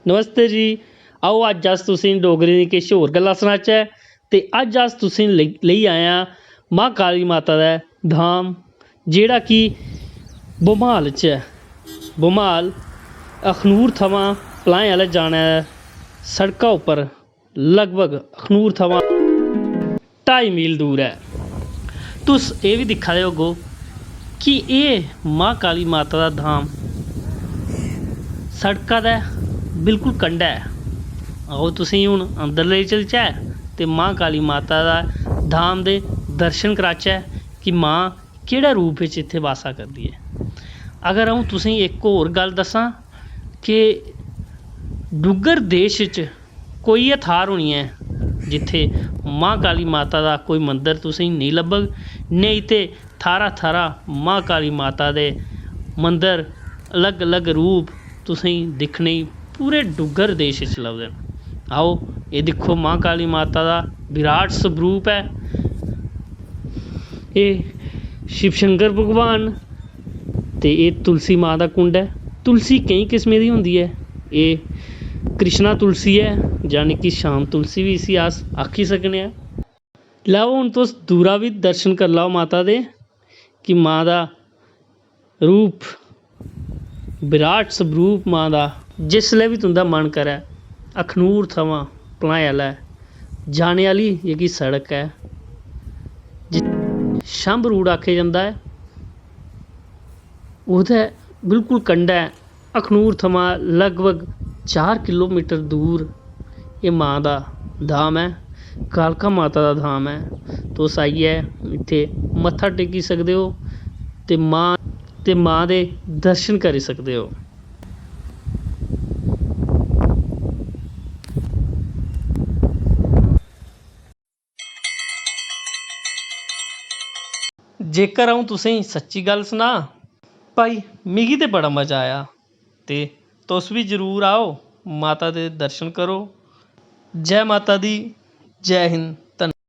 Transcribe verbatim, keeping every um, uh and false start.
नमस्ते जी, आओ अज्ज अस तुसेंगी डोगरें दी किश होर गल्लां सनाचै। ते अज्ज अस तुसेंगी लेई, लेई आए आं मां काली माता दे धाम, जेह्ड़ा कि बम्हाल च ऐ। बम्हाल अखनूर थमां पलाएं आह्ले जाने सड़का उप्पर लगभग अखनूर थमां ढाई मील दूर ऐ। तुस एह् बी दिक्खा दे होगो कि एह् मां काली माता दा धाम सड़का दे बिल्कुल कंढै ऐ। आओ, तुसेंगी हून अंदर लेई चलचै ते मां काली माता दा धाम दे दर्शन कराचै कि मां केह्ड़े रूप बिच इत्थै वासा करदी ऐ। अगर अ'ऊं तुसेंगी इक होर गल्ल दस्सां कि डुग्गर देश च कोई गै थाह्र होनी ऐ जित्थै मां काली माता दा कोई मंदर तुसेंगी नेईं लब्भग, नेईं ते थाह्रा थाह्रा मां काली माता दे मंदर, अलग अलग रूप तुसेंगी दिक्खने गी पूरे डुग्गर देश च लभदे न। आओ, एह् दिक्खो, मां काली माता दा विराट स्वरूप ऐ। एह् शिव शंकर भगवान न ते एह् तुलसी मां दा कुंड ऐ। तुलसी केईं किस्में दी होंदी ऐ। एह् कृष्णा तुलसी ऐ, यानी कि श्याम तुलसी बी इसी अस आखी सकने आं। लैओ, हून तुस दूरा बी दर्शन करी लैओ माता दे कि मां दा रूप, विराट स्वरूप मां दा। जिसलै बी तुं'दा मन करै, अखनूर थमां पलाए आह्लै जाने आह्ली जेह्की सड़क ऐ, जि-, शंभ रूड़ आखेआ जंदा ऐ, ओह्दे बिल्कुल कंढै अखनूर थमां लगभग चार किलोमीटर दूर एह् मां दा धाम ऐ, कालका माता दा धाम ऐ। तुस आइयै इत्थै मत्था टेकी सकदे ओ ते मां, ते मां दे दर्शन करी सकदे ओ। जेकर अ'ऊं तुसेंगी सच्ची गल्ल सनां, भाई, मिगी ते बड़ा मजा आया ते तुस बी जरूर आओ, माता दे दर्शन करो। जै माता दी, जै हिंद।